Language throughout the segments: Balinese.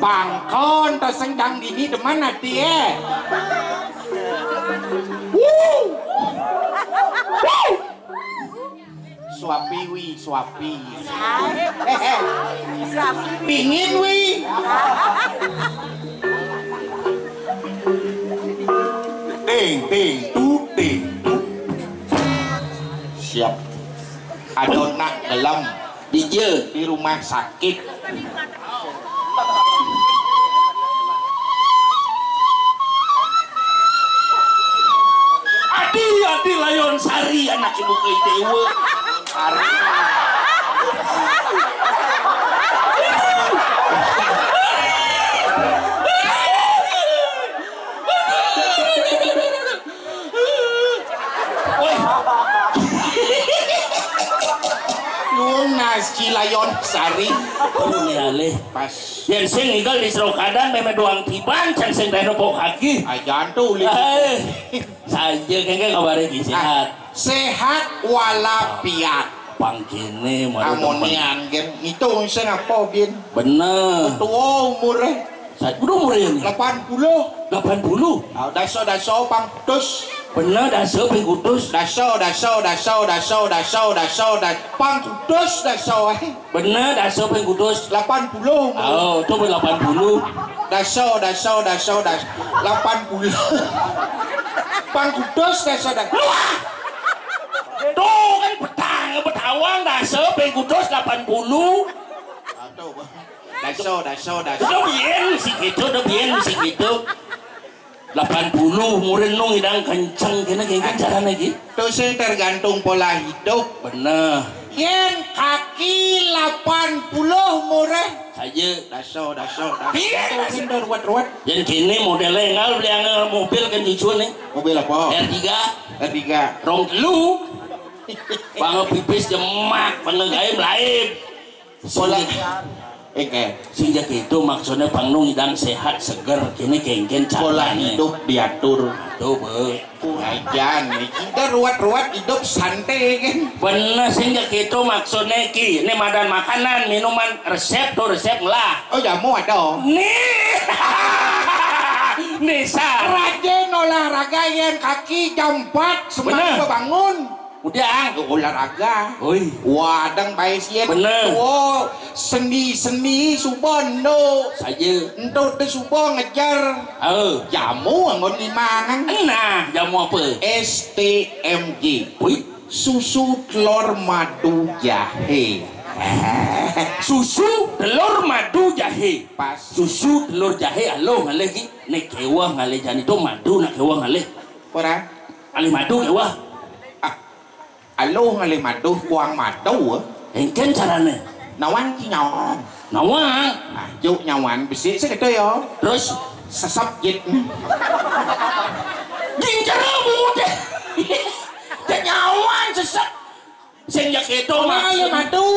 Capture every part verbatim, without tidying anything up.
Pangkon to sing dang dini demen ati, eh. Wuh. Wuh. Suapi wi, suapi. Suapi. Pingin wi. Ting, ting, tuk, ting, tuk. Siap. Ada nak gelem. Di jé. Di rumah sakit. Adi, adi, layon sari anak ibu ke dewa. Sari. Woi. Luwung nasi layon sari. Aduh, ya, leh. Pas. Yén sing ninggal di Serokadan, mémé doang tiban, can sing téh nopo kaki. Ajan tuh, Li. Eh, saja, kéngkén kabaré ki, séhat. Ah, séhat walafiat. Pang kéné, mara amonian, gén. Ngitung sing apa, Bin? Bener. Tua umuré. Sa-, udah umurnya nih? Delapan puluh. Delapan puluh? Ah, daso, daso, pang kutus. Bener, daso, pang kutus. Daso, daso, daso, daso, daso, daso, das-, pang kutus, daso, eh. Bener, daso, pang kutus. Delapan puluh. Oh, itu delapan puluh. Daso, daso, daso, das-, delapan puluh. Pang kutus, daso, das-, luah! Tuh kan petang, petawang, daso, pang kutus, delapan puluh. Aduh, Bang. Daso, daso, daso. Udah biyen sing gitu, udah biyen sing gitu. Delapan puluh, murid nu ngidang kenceng kene, kene carane iki. Itu sing tergantung pola hidup. Bener. Yén kaki delapan puluh murah. Saja. Daso, daso, daso. Biyen. Itu sing ruwet-ruwet. Yén kene modele enggal beli angel mobil kan cucu nih. Mobil apa? R tiga. R tiga. Rong telu. Banget pipis jemak, banget gaib laib. Pola, sing, eh, sing jak itu maksudnya pang nu ngidang sehat, seger. Kene kéngkén pola carane. Hidup diatur. Tuh, Be. Ajan, kita ruwet-ruwet hidup santai kan. Bener, sing jak itu maksudnya ki. Ini madan makanan, minuman, resep tuh, resep lah. Oh, jamu ada. Nih. Nih, Sar. Rajin olahraga, yén kaki jam empat semangat. Bener. Bangun. Udah, ah. Olahraga. Oi. Wadang bae sieun. Bener. Tuo, sendi-sendi suba endo. Saja. Ento teu suba ngejar. Oh. Jamu anggon limangan. Nah, jamu apa? S T M J. Wih. Susu telur madu jahe. Susu telur madu jahe. Pas. Susu telur jahe aloh ngalih ki. Nek kewah ngalih jani to madu nak kewah ngalih. Ora. Ngalih madu kewah. Ah, aloh ngalih madu, kuang madu. Engken carane. Nawang ki nyawang. Nawang. Ah, juk nyawang besik sekedo ya. Terus? Sesep jit. Gincero bungut deh. Nyawang sesep. Sing jak itu. Ora, maksud ya madu.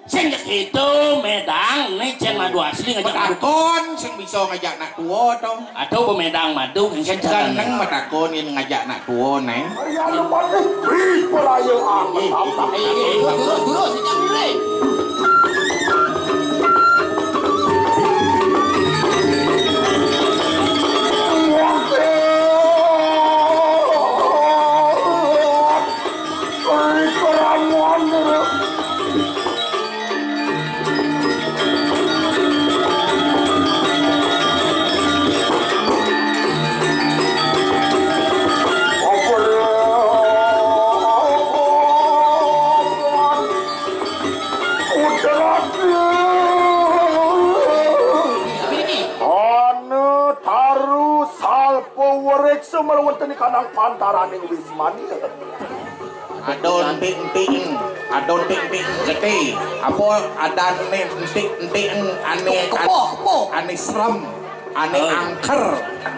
Sing jak itu, medang, nih cen madu asli ngajak madu. Betakon, sing bisa ngajak nak tua to. Atau pemedang madu, engken carane. Seneng betakon ini ngajak nak tua, Neng. Hari anu madu, beri perayaan. Terus, terus, sing jak dulu. Anu taru salpo werik sumalawan teni kanang pantaraning wismani. Ada entik-entik, ada entik-entik gede. Apa ada nih entik-entik ane, kepoh, kepoh. Ane serem, ane angker.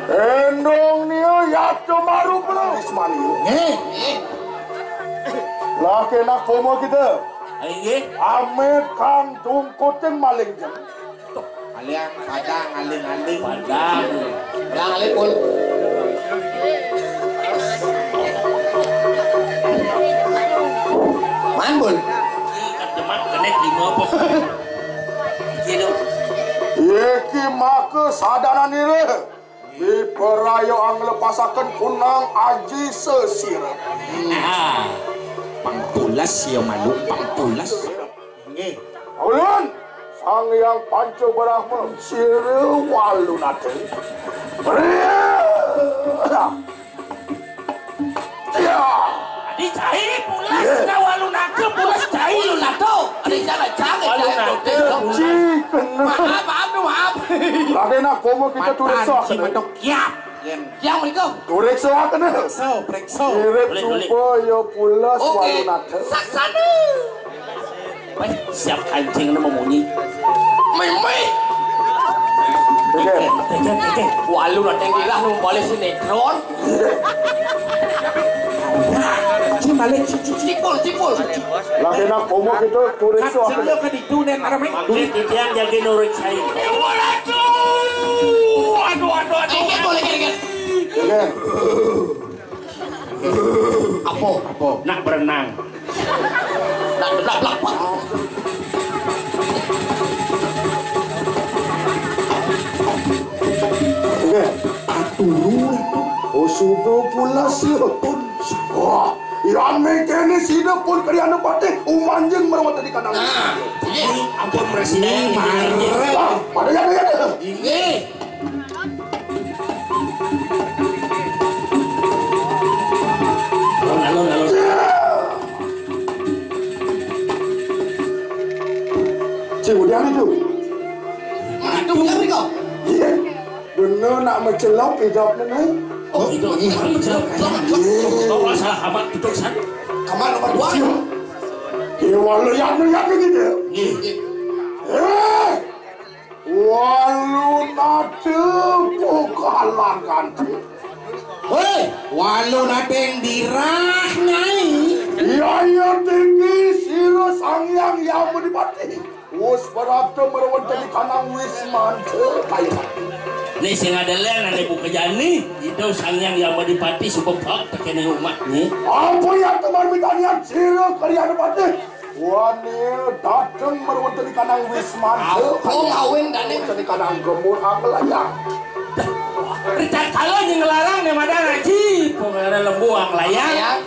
Endong nia ya cemaru belum wismani. Nggih. Lah kena komo kita. Ayo nggih. Amit kang dungkutin maling jeng. Aliang padang aling-aling. Padang. Padang aling pun. Manggul. Demak kenek di mopok. Gitu. Iki Maka sadananira, miperaya anglepasaken kunang aji sesira. Nah, pang pules ya malu, pang pules. Nggih. Ulun, Sang Hyang Panca Brahma, sira Walunata. Ya. Adi cai pules, ya. Nah, Walunata pules cai. Walunata. Adi jalan cai, Walunata. Cai kena. Maaf, maaf, maaf. Lagi nak komo kita tulis. Matan sok si kena. Betok kiap. Yen. Yang mriku. Periksa kena. So, periksa. Mirip. Boleh, boleh. Supaya pules. Oke. Walunata. Saksana. Wes, siap kancing ini memunyi. Mimi. Oke. Oke, oke. Walu, ada yang irah nu balik sinetron. Cing balik, cing, cing, cing. Cipul, cipul. Lah, kena komo kita turis. Kat, tuh, sing apa? Dia ke ditu, nen, arame. Duit titiang jaga nurik saya. Waduh, aduh, aduh, aduh. Oke, boleh, oke, oke. Oke. Apa? Apa? Nak berenang. Nak, nak, nak, nak. Oke. Aturu itu. Oh, sudah pulas ya. Wah, yang mikirnya sida pun keriana patih, umanjing merawat di kandang. Nah, iya. Ampun, presiden. Ini marah. Wah, pada ya, ya, ya. Ini. Alon, alon, alon. Cik Udian itu. Aduh, ya, Riko. Iya. Bener nak mencelok hijab ni, Nay. Oh, itu lagi nak mencelok. Iya. Tahu lah salah kamar, duduk sana. Kamar nomor dua. Iya. Iya, walau yang ni, yang ni gitu. Iya. Eh! Walunata bukalan kanti. Hei, Walunata yang dirah, Nyai. Iya, iya, tinggi sira Sang Hyang Yamadipati. Wus prapta merawat di kanang wismanta kaya. Ni sing ada len, ada buka jani. Itu Sang Hyang Yamadipati subebak tekene umat ni. Apa yang teman minta niat sira keriana patih? Wane dateng merwenteni kanang wismanta. Aku ngawin dane. Merwenteni kanang gemur anglayang. Ricakala nying nglarang ne madan aji, pengara lembu anglayang.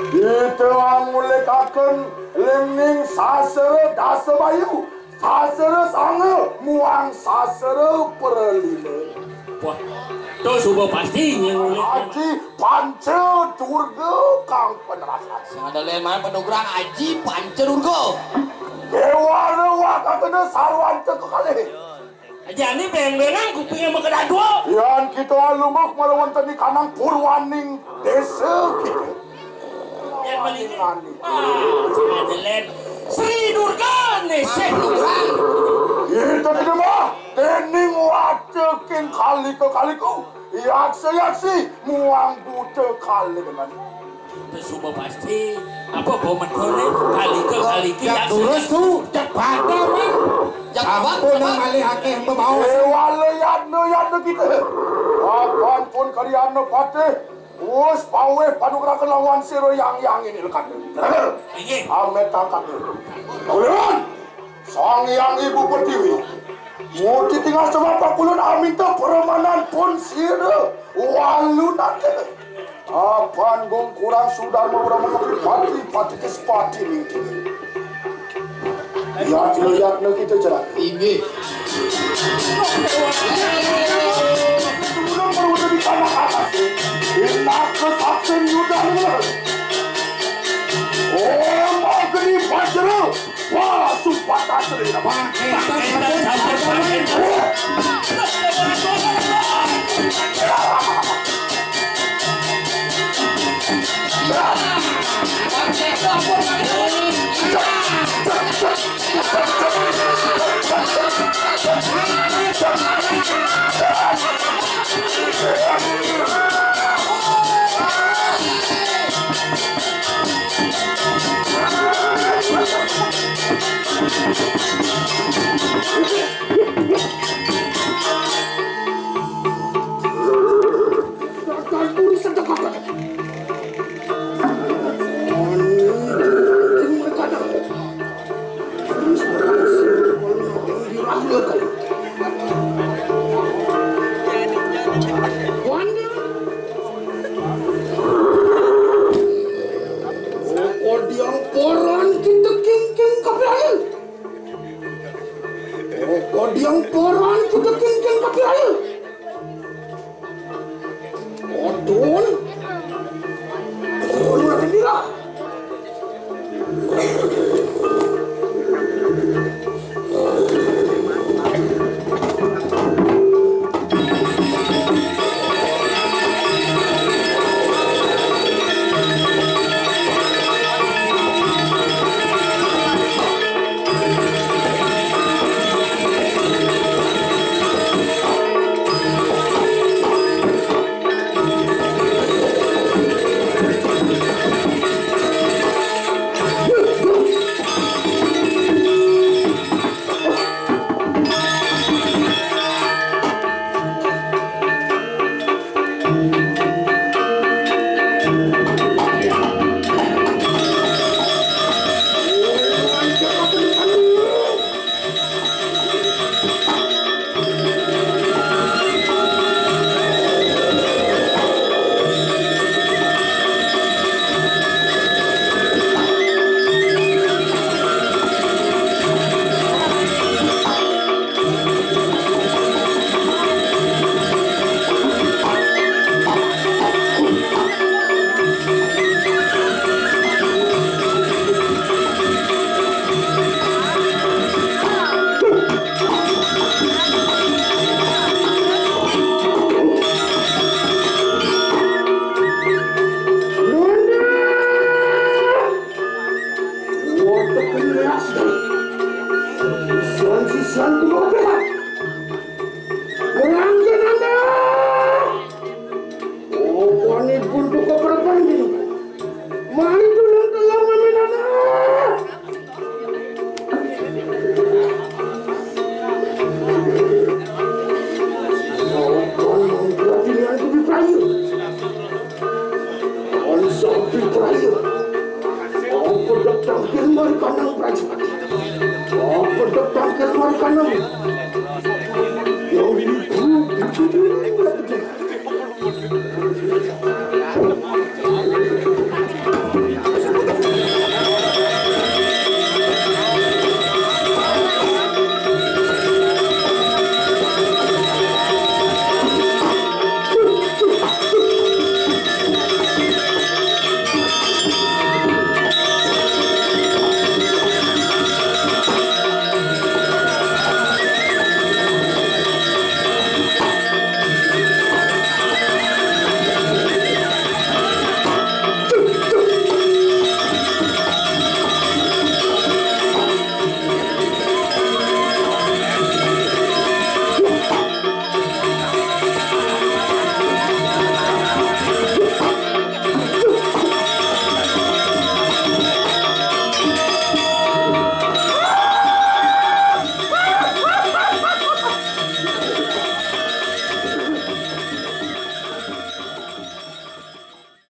Kita angulikaken linging sasera dasa bayu, sasera sanga muang sasera pralina. Wah, to suba pasti nying ulik. Aji Panca Durga kang penerasan. Sing ada lain main penugrang Aji Panca Durga. Dewa rewa kakena sarwanta kekalih. Aji ani beng-bengan kupingnya makedadua. Yan kita alumah mara wonten di kanang purwaning desa kita. Yang paling, ah, Sri Durga nih, Sri Durga. Kita tidak mah, dening waca king kalika-kaliku, yaksa-yaksi, muang buta kali dengan. Suba pasti, apa pemetone, kalika-kaliki, yaksa-yaksi. Terus tuh, cek pada, Bang. Ampun, nang malih akeh bebaos. Eh, wala yadna, yadna kita. Apan pun kalian patih, Wus paweh panugraha lawan sira yang, yang ini lekat. Inggih. Amet angkat. Ulun, Sang Hyang Ibu Pertiwi. Muti tinggal sebab pakulun aminta permanan pun sira walunate. Apan gong kurang sudar murah mengerti pati, pati ke sepati mingkini. Yatna, yatna kita jalan. Inggih. Turun baru di tanah atas. Indah kesaksen Yuda ini. Oh, mageni bajra. Wah, sumpah tasri. Wah, kita campur. Sisian-sisian ku mau berat. Melanggar anak. Opone buntu keperpan dino. Mari tulung telung mamen anak. Opone menggerak dengan kudu kayu. Kon sopi prayo. Apa dek tangkil mari kanang prajapati? Apa dek tangkil mari kanang?